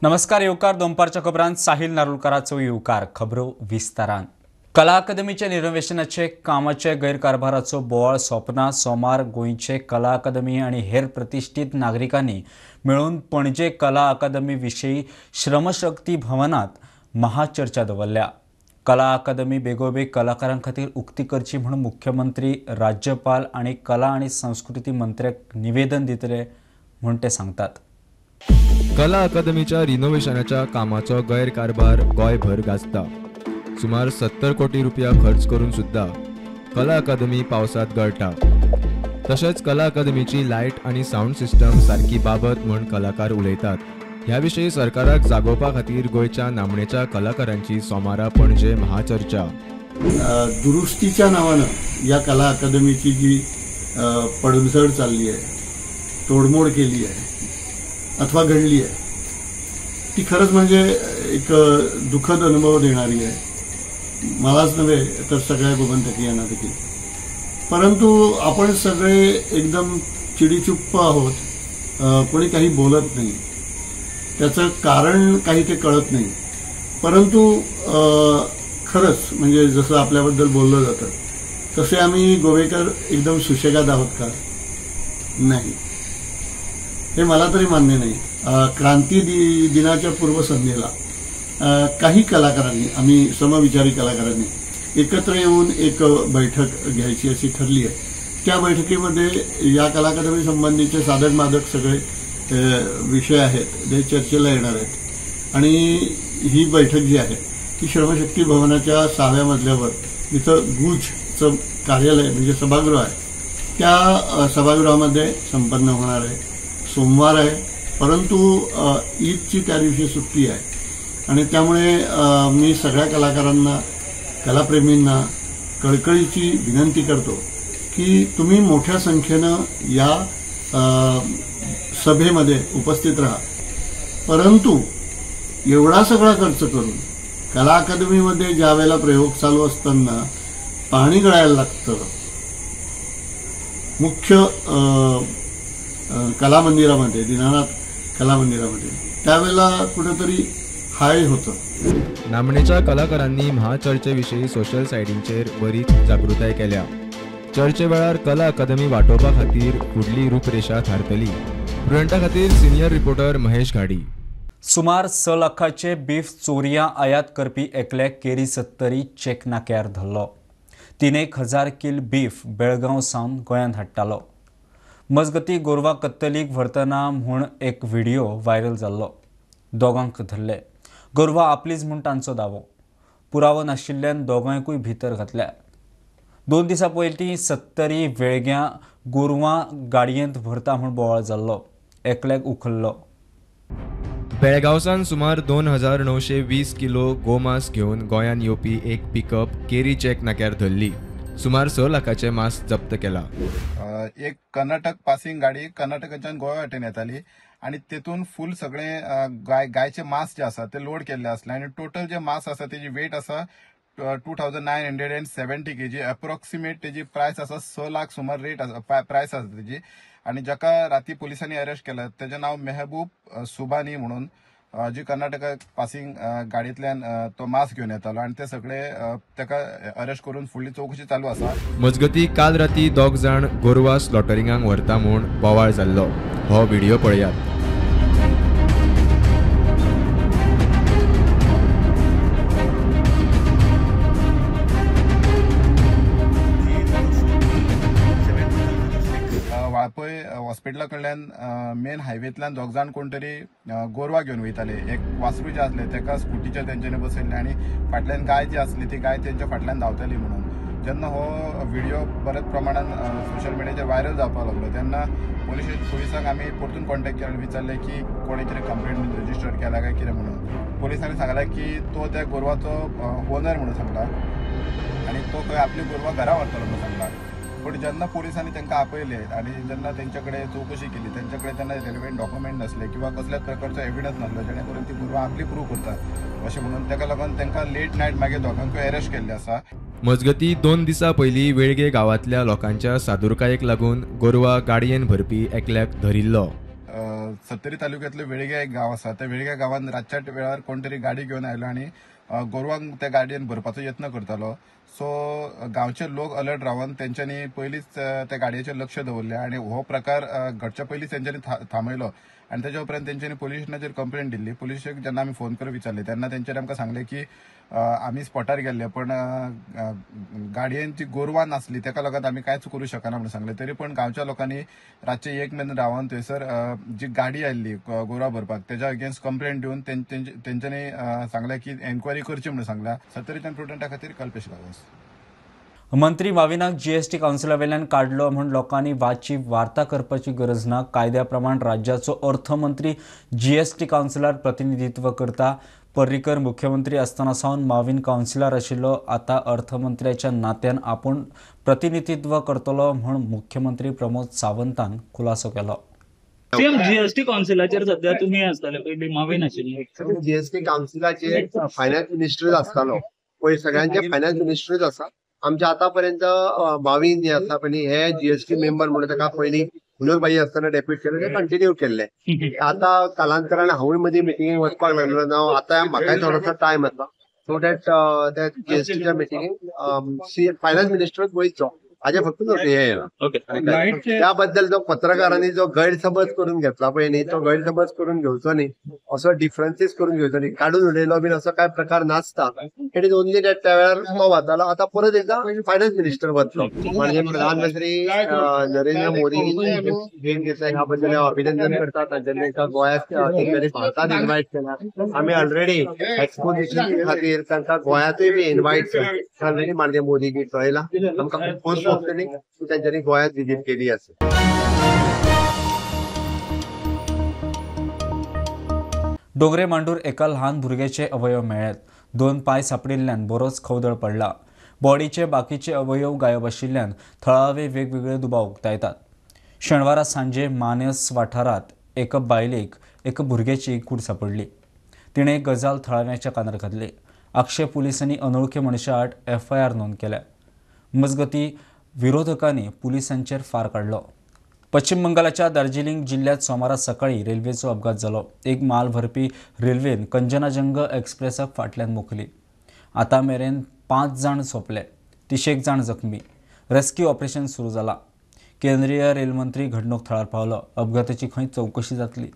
नमस्कार येवकार दोनपारच्या खबरांत साहिल नारुलकाराचो येवकार. खबरो विस्तारान. कला अकादमीच्या रिनोव्हेशनाचे कामाचे गैरकारभाराचो बोवाळ सोंपना. सोमार गोंयचे कला अकादमी आनी हेर प्रतिष्ठित नागरिकांनी मेळून पणजे कला अकादमी विशीं श्रमशक्ती भवनात महाचर्चा दवरल्या. कला अकादमी बेगोबेग कलाकारां खातीर उक्ती करची म्हूण मुख्यमंत्री, राज्यपाल आनी कला आनी संस्कृती मंत्र्याक निवेदन दितले म्हूण ते सांगतात. कला अकादमीच्या रिनोव्हेशनाच्या कामाचो गैरकारभार गोंयभर गाजता. सुमार 70 कोटी रुपया खर्च करून सुद्धा कला अकादमी पावसात गळटा. तशेंच कला अकादमीची लायट आनी सावंड सिस्टम सारकी बाबत म्हूण कलाकार उलयतात. ह्या विशीं सरकाराक जागोवपा खातीर गोंयच्या नामनेच्या कलाकारांची सोमारा पणजे महाचर्चा. दुरुस्तीच्या नावानं या कला अकादमीची जी पडझड चालली आहे, तोडमोड केली आहे अथवा घडली आहे, ती खरंच म्हणजे एक दुःखद अनुभव देणारी आहे. मलाच नव्हे तर सगळ्या गोमंतकीयांना देखील. परंतु आपण सगळे एकदम चिडीचुप्प आहोत, कोणी काही बोलत नाही, त्याचं कारण काही ते कळत नाही. परंतु खरंच म्हणजे जसं आपल्याबद्दल बोललं जातं तसे आम्ही गोवेकर एकदम सुशेगाद आहोत का? नाही, हे मला तरी मान्य नाही. क्रांती दिनाच्या पूर्वसंध्येला काही कलाकारांनी, आम्ही समविचारी कलाकारांनी एकत्र येऊन एक बैठक घ्यायची अशी ठरली आहे. त्या बैठकीमध्ये या कला अकादमी संबंधीचे साधक माधक सगळे विषय आहेत ते चर्चेला येणार आहेत. आणि ही बैठक जी आहे ती श्रमशक्ती भवनाच्या 6व्या मजल्यावर जिथं गुजचं कार्यालय म्हणजे सभागृह आहे त्या सभागृहामध्ये संपन्न होणार आहे. सोमवार आहे, परंतु ईदची त्या दिवशी सुट्टी आहे आणि त्यामुळे मी सगळ्या कलाकारांना, कलाप्रेमींना कळकळीची विनंती करतो की तुम्ही मोठ्या संख्येनं या सभेमध्ये उपस्थित राहा. परंतु एवढा सगळा खर्च करून कला अकादमीमध्ये ज्या वेळेला प्रयोग चालू असताना पाणी गळायला लागतं, मुख्य कला मंदिरामध्ये, दीनानाथ कला मंदिरामध्ये, त्यावेळेला कुठेतरी हाय होतं. नामनेच्या कलाकारांनी महाचर्चेविशीं सोशल सायटींचेर बरीच जागृताय केल्या. चर्चे वेळार कला अकादमी वाटोवपा खातीर फुडली रूपरेशा थारतली. प्रुडंटा खातीर सिनियर रिपोर्टर महेश घाडी. सुमार 6 लाखाचे बीफ चोरयां आयात करपी एकल्याक केरी सत्तरी चेक नाक्यार धरलो. 3,000 किल बीफ बेळगांव सावन गोंयांत हाडटालो. मजगती गोरवां कत्तलीक व्हरतना म्हूण एक व्हिडिओ व्हायरल जाल्लो. दोगांक धरले. गोरवां आपलीच म्हूण तांचो दावो. पुरावो नाशिल्ल्यान दोगांकूय भितर घातल्या. 2 दिसां पयलीं सत्तरी वेळग्यां गोरवां गाडयेंत भरता म्हूण बोवाळ जाल्लो. एकल्याक उखल्लो. बेळगांवसान सुमार 2,920 किलो गोमांस घेवन गोंयांत येवपी एक पिकअप केरी चेक नाक्यार धरली. सुमार 6 लाखाचे मांस जप्त केला. एक कर्नाटक पासिंग गाडी कर्नाटकाच्यान गोवा वाटेन येताली आणि तेतून फूल सगळे गायचे मांस जे आसा ते लोड केल्ले आसले आणि टोटल जे मांस आसा तेजी वेट आसा 2,970 kg approximate. तेजी प्रायस आसा 6 लाख सुमार रेट आसा, प्रायस आसा तेजी. आणि जाका राती पोलिसांनी अरेस्ट केला तेजें नांव मेहबूब सुबानी म्हणून, जी कर्नाटका पासिंग गाडयेंतल्यान तो मांस घेवन येतालो आणि ते सगळे ताका अरेस्ट करून फुडली चौकशी चालू आसा. मजगती काल राती 2 जाण गोरवां स्लॉटरिंगाक व्हरता म्हूण बोवाळ जाल्लो. हो व्हिडिओ पळयात. वाळपय हॉस्पिटला कडल्यान मेन हायवेंतल्यान 2 जाण कोण तरी गोरवां घेवन वयताले. एक वासरू जे आसले तेका स्कुटीचेर तेंच्यांनी बसयल्ले आनी फाटल्यान गाय जी आसली ती गाय तेंच्या फाटल्यान धांवताली म्हणून. जेन्ना हो व्हिडिओ बऱ्याच प्रमाणान सोशल मिडियाचेर व्हायरल जावपाक लागलो तेन्ना पुलिसांक आमी परतून कॉन्टेक्ट केलो, विचारलें की कोणें कितें कंप्लेंट रजिस्टर केला काय कितें म्हणून. पुलिसांनी सांगलें की तो त्या गोरवाचो ओनर म्हणून सांगला आनी तो खंय आपली गोरवां घरा व्हरतलो म्हणून सांगला. पूण जेन्ना पोलिसांनी तांकां आपयले आनी जेन्ना तेंच्या कडेन चवकशी केली, तेंच्या कडेन तेन्ना रेलिवंट डॉक्युमेंट नासले किंवा कसल्याच प्रकारचो एविडन्स नासलो जेणे करून ती गोरवां आपली प्रूव करतात अशें म्हणून ताका लागून तांकां लेट नायट मागीर दोगांकूय अरेस्ट केल्ले आसा. मजगती 2 दिसां पयलीं वेळगे गांवांतल्या लोकांच्या सादुरकायेक लागून गोरवां गाडयेन भरपी एकल्याक धरिल्लो. सत्तरी तालुक्यातले वेळग्या एक गांव आसा. त्या वेळग्या गांवांत रातच्या वेळार कोण तरी गाडी घेवन आयलो आनी गोरवांक त्या गाडयेन भरपाचो यत्न करतालो. सो गांवचे लोक अलर्ट रावन तेंच्यांनी पयलींच त्या गाडयेचेर लक्ष दवरलें आनी हो प्रकार घडच्या पयलींच तेंच्यांनी थांबयलो आनी तेच्या उपरांत तेंच्यांनी पुलीस स्टेशनाचेर कंप्लेंट दिल्ली. पुलिशेक जेन्ना आमी फोन करून विचारले तेन्ना तेंच्यांनी आमकां सांगलें की आमी स्पॉटार गेल्ले पण गाडयेन जी गोरवां नासली तेका लागून आमी कांयच करूं शकना म्हणून सांगलें. तरी पण गांवच्या लोकांनी रातचे 1 मेरेन रावन थंयसर जी गाडी आयिल्ली गोरवां भरपाक तेच्या अगेन्स्ट कंप्लेंट दिवन तेंच्यांनी सांगलें की एन्क्वायरी करची म्हणून सांगला. सत्तरीच्यान प्रुडंटा खातीर कल्पेश गांवस. मंत्री माविनाक जीएसटी कावन्सिला वेल्यान काडलो म्हूण लोकांनी वाची वार्ता करपाची गरज ना. कायद्या प्रमाण राज्याचो अर्थमंत्री जीएसटी कावन्सिलार प्रतिनिधित्व करता. पर्रीकर मुख्यमंत्री आसतना सावन माविन कावन्सिलार आशिल्लो. आतां अर्थमंत्र्याच्या नात्यान आपूण प्रतिनिधित्व करतलो म्हूण मुख्यमंत्री प्रमोद सावंतान खुलासो केलो. सीएम जीएसटी कावन्सिलाचेर सध्या तुमी आसताले, पयलीं माविन आशिल्ले. जीएसटी कावन्सिलाचेर फायनान्स मिनिस्टरूच आसतालो, पयर सगळ्यांचे फायनान्स मिनिस्टरूच आसा. आमच्या आतापर्यंत माविन जे आसा पळय हे जीएसटी मेंबर म्हणून ताका पयलीं विनोदभाई आसतना डेप्यूट केले, ते कंटिन्यू केल्ले. आतां कालांतरान हांवूय मदीं मिटिंगेक वचपाक लागलो ना, आतां म्हाकाय थोडोसो टायम आसा, सो that त्या जीएसटीच्या मिटिंगेक फायनान्स मिनिस्टरूच वयचो हाजे फक्त हे येना. त्या बद्दल जो पत्रकारांनी जो गैरसमज करून घेतला पळय न्ही, तो गैरसमज करून घेवचो न्ही, असो डिफरन्सीस करून घेवचो न्ही, काडून उडयलो बीन असो काय प्रकार नासता. It is only that त्या वेळार तो वतालो, आतां परत एकदां फायनान्स मिनिस्टर वतलो. म्हणजे प्रधानमंत्री नरेंद्र मोदी भेट घेतला ह्या बद्दल हांव अभिनंदन करता. तांच्यांनी गोंयांत तेंच्यांनी भारतांत इन्वायट केला. आमी ऑलरेडी एक्सपोजिशन खातीर तांकां गोंयांतूय बी इन्वायट ऑलरेडी माननीय मोदींनी चोयला. आमकां खूब तांच्यांनी गोंयांत विजीट केली आसा. डोंगरे मांडूर एका ल्हान भुरग्याचे अवयव मेळ्ळ्यात. 2 पांय सापडिल्ल्यान बरोच खवदळ पडला. बॉडीचे बाकीचे अवयव गायब आशिल्ल्यान थळावे वेगवेगळे दुबाव उक्तायतात. शेनवारा सांजे मानस वाठारांत एका बायलेक एका भुरग्याची कूड सापडली. तिणें एक गजाल थळाव्यांच्या कानार घातली. आक्षे पुलिसांनी अनोळखी मनशा आड एफआयआर नोंद केल्या. मजगती विरोधकांनी पुलिसांचेर फार काडलो. पश्चिम बंगालाच्या दार्जिलिंग जिल्ह्यात सोमारा सकाळी रेल्वेचो अपघात जालो. एक माल भरपी रेल्वेन कंचनजंग एक्सप्रेसाक फाटल्यान मोखली. आतां मेरेन 5 जाण सोंपले, 30 जाण जखमी. रेस्क्यू ऑपरेशन सुरू जाला. केंद्रीय रेलमंत्री घडणूक थळार पावलो. अपघाताची खंय चवकशी जातली.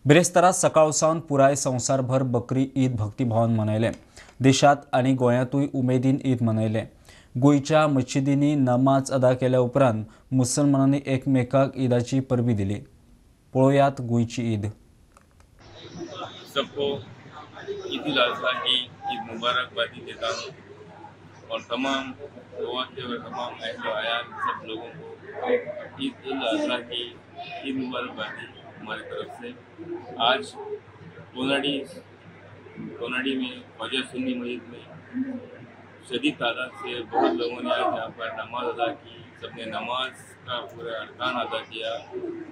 बिरेस्तारा सकाळ सावन पुराय संवसारभर बकरी ईद भक्तिभावान मनयले. देशांत आनी गोंयांतूय उमेदीन ईद मनयले. गोंयच्या मशिदींनी नमाज अदा केल्या उपरांत मुसलमानांनी एकमेकाक ईदाची परबी दिली. पळोवयात गोंयची ईद. सबको ईद उल अजहा की ईद मुबारकबादी देता हूँ और तमाम गोवा के और तमाम अहल अयाल सब लोगों को ईद उल अजहा की ईद मुबारकबादी हमारी तरफ से। आज कोनाडी में ख्वाजा सुन्नी मस्जिद में शदीद तादाद से बहुत लोगों ने आज यहाँ पर नमाज अदा की। सबने नमाज का पूरा अरकान अदा किया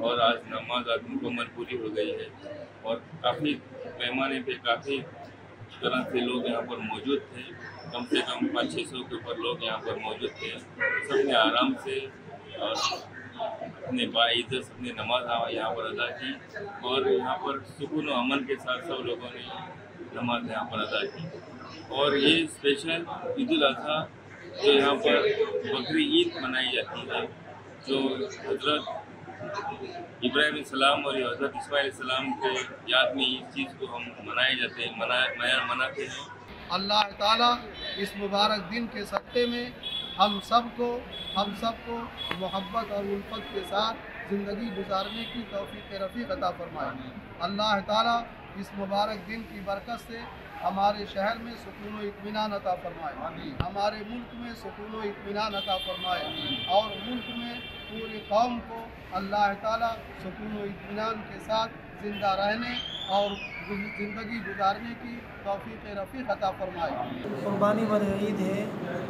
और आज नमाज आज मुकम्मल पूरी हो गई है और काफ़ी पैमाने पे काफ़ी तरह से लोग यहाँ पर मौजूद थे। कम से कम 500-600 के ऊपर लोग यहाँ पर मौजूद थे। सबने आराम से और अपने बाइज्जत सबने नमाज यहाँ पर अदा की और यहाँ पर सुकून और अमन के साथ सब लोगों ने नमाज यहाँ पर अदा की। और ये स्पेशल ईद उल अजहा जो यहाँ पर बकरी ईद मनाई जाती है, जो हज़रत इब्राहिम सलाम और हज़रत इस्माइल सलाम के याद में इस चीज़ को हम मनाए जाते हैं, मनाते हैं। अल्लाह ताला इस मुबारक दिन के सदक़े में हम सबको मोहब्बत और उल्फत के साथ ज़िंदगी गुजारने की तौफीक रफ़ीक अता फ़रमाए। अल्लाह ताला इस मुबारक दिन की बरकत से हमारे शहर में सुकून व इत्मीनान अता फ़रमाए, हमारे मुल्क में सुकून व इत्मीनान अता फ़रमाए और मुल्क में पूरी कौम को अल्लाह ताला सुकून व इत्मीनान के साथ ज़िंदा रहने और ज़िंदगी गुजारने की तौफीक रफ़ीक अता फ़रमाए। कुर्बानी वाली ईद है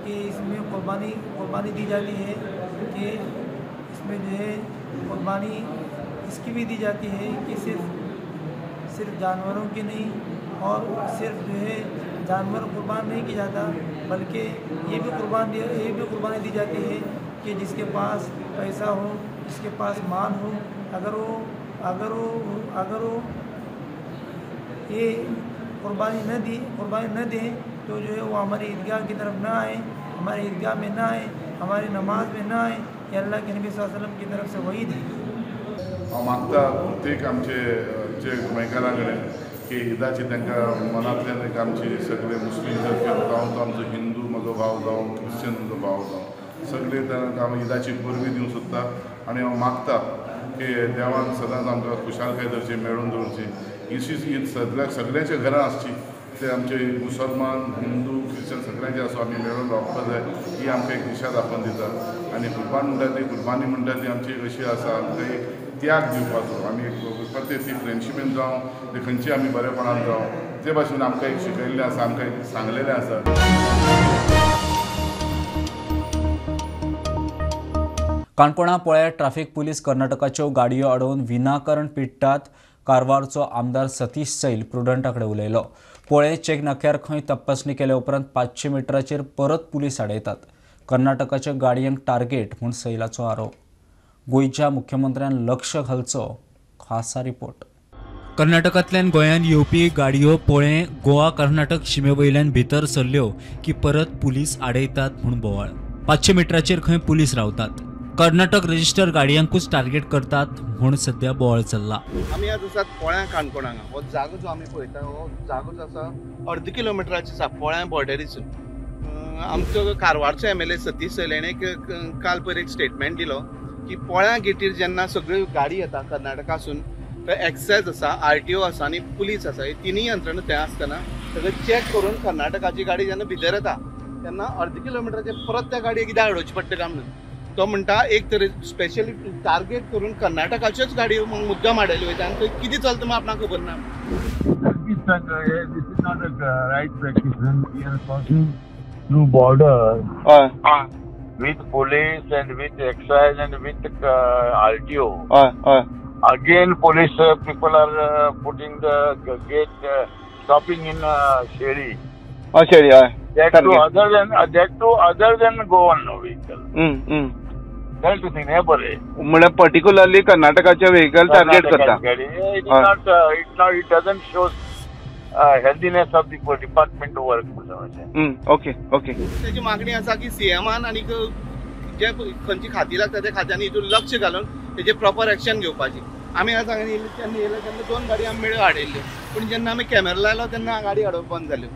कि इसमें कुर्बानी दी जाती है कि इसमें जो है कुर्बानी इसकी भी दी जाती है कि सिर्फ जानवरों की नहीं और सिर्फ जो है जानवर कुर्बान नहीं किया जाता, बल्कि ये भी कुर्बानी दी जाती है कि जिसके पास पैसा हो, जिसके पास माल हो, अगर वो अगर वो ये कुर्बानी न दें तो जो है वो हमारी ईदगाह की तरफ ना आए, हमारे ईदगाह में ना आए, हमारी नमाज में ना आए। ये अल्लाह के नबी सल्लल्लाहु अलैहि वसल्लम की तरफ से वईद है। हांव मागता प्रत्येक आमचे जे गोंयकारां कडेन की ईदाची तांकां मनांतल्यान एक आमची सगळे मुस्लीम जावं, तो आमचो हिंदू म्हजो भाव जावं, क्रिश्चन म्हजो भाव जावं, सगळे तांकां हांव ईदाची परबी दिवंक सोदता आनी हांव मागता की देवान सदांच आमकां खुशालकाय दवरची, मेळून दवरची. अशीच ईद सगळ्यांच्या घरां आसची, ते आमचे मुसलमान, हिंदू, क्रिश्चन सगळ्यांचे आसूं, आमी मेळून रावपाक जाय ही आमकां एक दिशा दाखोवन दिता. आनी कुर्बान म्हणटा ती, कुर्बानी म्हणटा ती आमची अशी आसा, आमकां एक त्याग दिवपाचो, आमी परते ती फ्रेंडशिपीन जावं, ते खंयची आमी बरेपणान जावं, ते भाशेन आमकां एक शिकयल्लें आसा, आमकां एक सांगलेलें आसा. काणकोणा पोळ्या ट्राफिक पुलीस कर्नाटकाच्यो गाडयो अडोवन विनाकारण पिडटात. कारवारचो आमदार सतीश सैल प्रुडंटा कडेन उलयलो. पोळे चेक नाक्यार खंय तपासणी केल्या उपरांत 500 मिटराचेर परत पुलीस आडयतात. कर्नाटकाच्या गाडयांक टार्गेट म्हूण सैलाचो आरोप. गोंयच्या मुख्यमंत्र्यान लक्ष घालचो. खासा रिपोर्ट. कर्नाटकांतल्यान गोंयांत येवपी गाडयो पोळे गोवा कर्नाटक शिमे वयल्यान भितर सरल्यो की परत पुलीस आडयतात म्हूण बोवाळ. 500 मिटराचेर खंय पुलीस रावतात. कर्नाटक रजिस्टर गाडयांकूच टार्गेट करतात म्हूण सध्या बोवाळ चल्ला. आमी आज आसात पोळ्यां काणकोण हांगा. हो जागो जो आमी पळयता हो जागो जो आसा अर्द किलोमिटराचो आसा पोळ्यां बॉर्डरीसून. आमचो कारवारचो MLA Satish Sail हेणें काल पयर एक स्टेटमेंट दिलो की पोळ्यां गेटीर जेन्ना सगळ्यो गाडी येता कर्नाटकासून थंय एक्सायज आसा, RTO आसा आनी पुलीस आसा, हे तिनूय यंत्रणा थंय आसतना सगळें चॅक करून कर्नाटकाची गाडी जेन्ना भितर येता तेन्ना अर्द किलोमिटराचेर परत त्या गाडयेक कित्याक अडोवची पडटा काय म्हणून तो म्हणटा. एक तरी स्पेशली टार्गेट करून कर्नाटकाच्योच गाडयो मुद्दाम हाडयल्यो वयता आनी थंय कितें चलता म्हूण आपणाक खबर ना. This is not a right practice. We are crossing through border with police and with excise and with RTO. Again, police people are putting the gate, stopping in Sheri. Sheri, That too other than Goan vehicle. That to think, बरे. म्हणजे particularly कर्नाटकाचे vehicle target करता. It is not, it doesn't show healthiness of the department work. Okay okay. तेजी मागणी आसा की सीएमान आनी जे खंयची खाती लागता त्या खात्यांनी हितून लक्ष घालून तेजे प्रॉपर एक्शन घेवपाची. आमी आज हांगा येयले तेन्ना येयले तेन्ना 2 गाडी आमी मेळ्यो हाडयल्ल्यो, पूण जेन्ना आमी कॅमेरा लायलो तेन्ना गाडी हाडप बंद जाल्यो.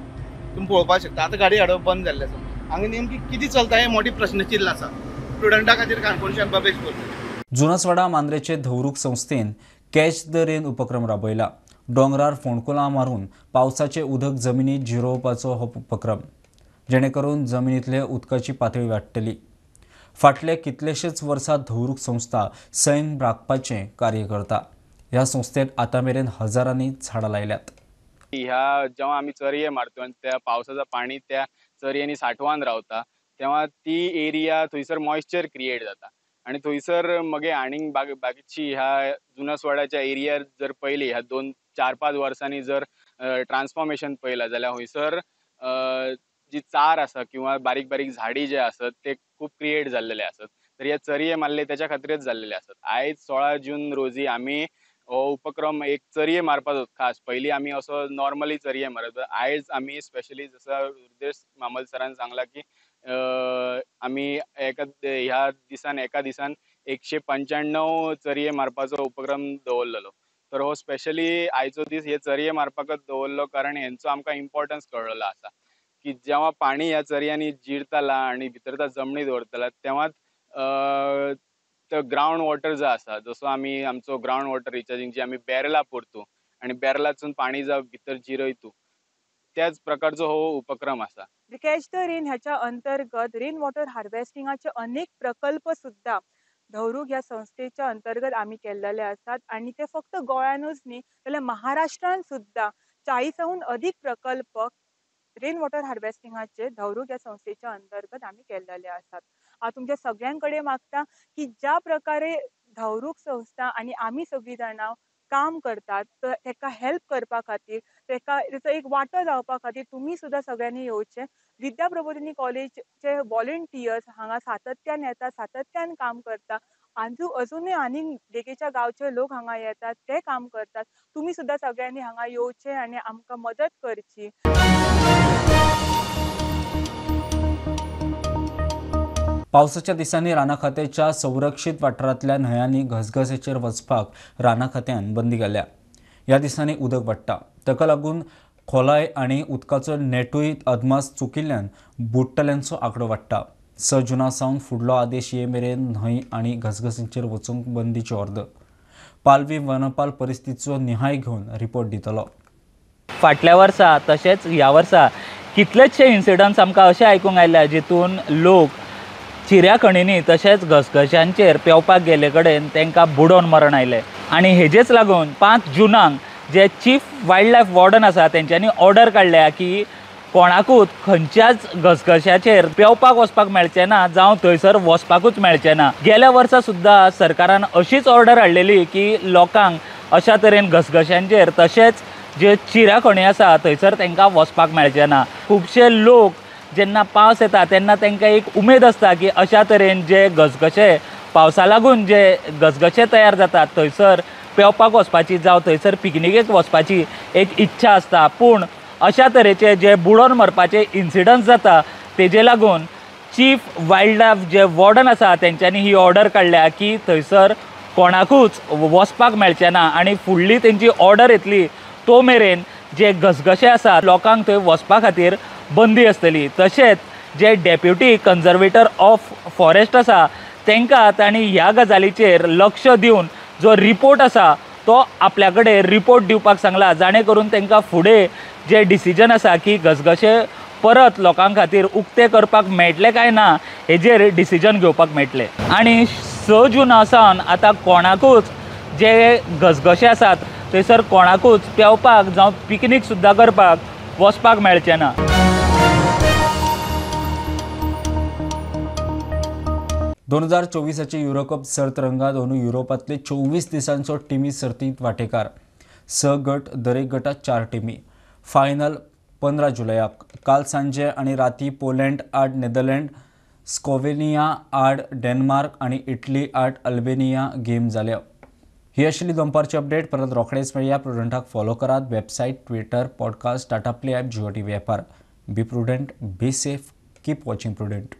तुमी पळोवपाक शकता आतां गाडी हाडप बंद जाल्लें आसा. हांगा नेमकी कितें चलता हें मोठें प्रश्नचिन्न आसा. स्टुडंटा खातीर काणकोणच्यान बाबेश बोलता. जुनासवाडा मांद्रेचे धवरूक संस्थेन कॅच the rain उपक्रम राबयला. डोंगरार फोंडकुलां मारून पावसाचे उदक जमिनीत जिरोवपाचो हो उपक्रम, जेणे करून जमिनीतले उदकाची पातळी वाडटली. फाटले कितलेशेच वर्सां धवरूक संस्था सैम राखपाचें कार्य करता. ह्या संस्थेत आतां मेरेन हजारांनी झाडां लायल्यात. ह्या जेव्हा आमी चरये मारतो आनी त्या पावसाचं पाणी त्या चरयेंनी साठवान रावता तेव्हा ती एरिया थंयसर मॉइश्चर क्रिएट जाता आनी थंयसर मगे आनीक बाकीची ह्या जुनासवाड्याच्या एरियार जर पळयली ह्या 2-4-5 वर्सांनी जर ट्रान्सफॉर्मेशन पळयलां जाल्यार हयसर जी चार आसा किंवा बारीक बारीक झाडी जे आसत ते खूब क्रिएट जाल्लेले आसत. तर हे चरये मारले त्याच्या खातीरच जाल्लेले आसत. आयज 16 जून रोजी आमी हो उपक्रम एक चरये मारपाचो खास. पयलीं आमी असो नॉर्मली चरये मारत, आयज आमी स्पेशली जसं हृदय मामल सरान सांगला की आमी एका ह्या दिसान एका दिसान 195 चरये मारपाचो उपक्रम दवरलेलो. तर हो स्पेशली आयचो दीस हे चरये मारपाकच दवरलो, कारण हेंचो आमकां इम्पॉर्टन्स कळ्ळलो आसा की जेव्हा पाणी ह्या चरयांनी जिरताला आनी भितर त्या जमनी दवरतला तेव्हाच ग्रावंड वॉटर जो आसा, जसो आमी आमचो ग्रावंड वॉटर रिचार्जींग जी आमी बॅरला पुरतो आनी बॅरलातसून पाणी जाव भितर जिरयतू, त्याच प्रकारचो हो उपक्रम आसा. कॅच the rain ह्याच्या अंतर्गत रेन वॉटर हार्वेस्टिंगाचे अनेक प्रकल्प सुद्धा धवरूक ह्या संस्थेच्या अंतर्गत आमी केल्लेले आसात आनी ते फक्त गोंयानूच न्ही जाल्यार महाराष्ट्रान सुद्धा 40हून अधिक प्रकल्प रेन वॉटर हार्वेस्टिंगाचे धवरूक ह्या संस्थेच्या अंतर्गत आमी केल्लेले आसात. हांव तुमच्या सगळ्यां कडेन मागता की ज्या प्रकारे धवरूक संस्था आनी आमी सगळीं जाणां काम करतात ताका हेल्प करपा खातीर, ताका तेचो एक वांटो जावपा खातीर तुमी सुद्दां सगळ्यांनी येवचें. विद्या प्रबोधिनी कॉलेजचे वॉलंटियर्स हांगा सातत्यान येता, सातत्यान काम करता. अजूनय आनीक देगेच्या गांवचे लोक हांगा येतात, ते काम करतात. तुमी सुद्दां सगळ्यांनी हांगा येवचें आनी आमकां मदत करची. पावसाच्या दिसांनी राना खात्याच्या संरक्षित वाठारांतल्या न्हंयांनी घसघश्याचेर वचपाक राना खात्यान बंदी घाल्या. ह्या दिसांनी उदक वाडटा, ताका लागून खोलाय आनी उदकाचो नेटूय अदमास चुकिल्ल्यान बुडटल्यांचो आंकडो वाडटा. 6 जुना सावन फुडलो आदेश ये मेरेन न्हंय आनी घसघश्यांचेर वचूंक बंदीची ऑर्दर. पालवी वनपाल परिस्थितीचो निहाय घेवन रिपोर्ट दितलो. फाटल्या वर्सा तशेंच ह्या वर्सा कितलेचशे इन्सिडंट्स आमकां अशें आयकूंक आयल्या जितून लोक चिऱ्या खणींनी तशेंच घसघश्यांचेर पेंवपाक गेल्ले कडेन तांकां बुडोवन मरण आयलें. आनी हेजेच लागून 5 जुनाक जे चीफ वायल्ड लायफ वॉर्डन आसा तेंच्यांनी ऑर्डर काडल्या की कोणाकूच खंयच्याच घसघश्याचेर पेंवपाक वचपाक मेळचें ना जावं थंयसर वचपाकूच मेळचें ना. गेल्या वर्सा सुद्दां सरकारान अशीच ऑर्डर हाडलेली की लोकांक अशा तरेन घसघश्यांचेर तशेंच जे चिऱ्या खणी आसा थंयसर तांकां वचपाक मेळचें ना. खुबशे लोक जेन्ना पावस येता तेन्ना तांकां एक उमेद आसता की अशा तरेन जे घसघशे पावसा लागून जे घसघशे तयार जातात थंयसर पेंवपाक वचपाची जावं थंयसर पिकनिकेक वचपाची एक इच्छा आसता. पूण अशा तरेचे जे बुडोवन मरपाचे इन्सिडंट्स जाता तेजे लागून चीफ वायल्ड लायफ जे वॉर्डन आसा तेंच्यांनी ही ऑर्डर काडल्या की थंयसर कोणाकूच वचपाक मेळचें ना आनी फुडली तेंची ऑर्डर येतली तो मेरेन जे घसघशे आसा लोकांक थंय वचपा खातीर बंदी आसतली. तशेंच जे डेप्युटी कन्जर्वेटर ऑफ फॉरेस्ट आसा तांकां तांणी ह्या गजालीचेर लक्ष दिवन जो रिपोर्ट आसा तो आपल्या कडेन रिपोर्ट दिवपाक सांगला, जाणे करून तांकां फुडें जे डिसिजन आसा की घसघशे परत लोकां खातीर उक्ते करपाक मेळटले काय ना हेजेर डिसिजन घेवपाक मेळटलें. आनी 6 जुना सावन आतां कोणाकूच जे घसघशे आसात थंयसर कोणाकूच पेंवपाक जावं पिकनीक सुद्दां करपाक वचपाक मेळचें ना. दोन 2024 युरोकप सर्त रंगात अंदू युरोपांतले 24 दिसांचो टिमी सर्तींत वांटेकार. 6 गट, दरेक गटात 4 टिमी. फायनल 15 जुलयाक. काल सांजे आनी राती पोलंड आड नेदरलँड, स्लोवेनिया आड डेन्मार्क आनी इटली आड अल्बेनिया गेम जाल्या. ही आशिल्ली दनपारची अपडेट. परत रोखडेच मेळया. प्रुडंटाक फॉलो करात website, Twitter, podcast, Tata Play app, Jio TV ॲपार. Be prudent, be safe, keep watching Prudent.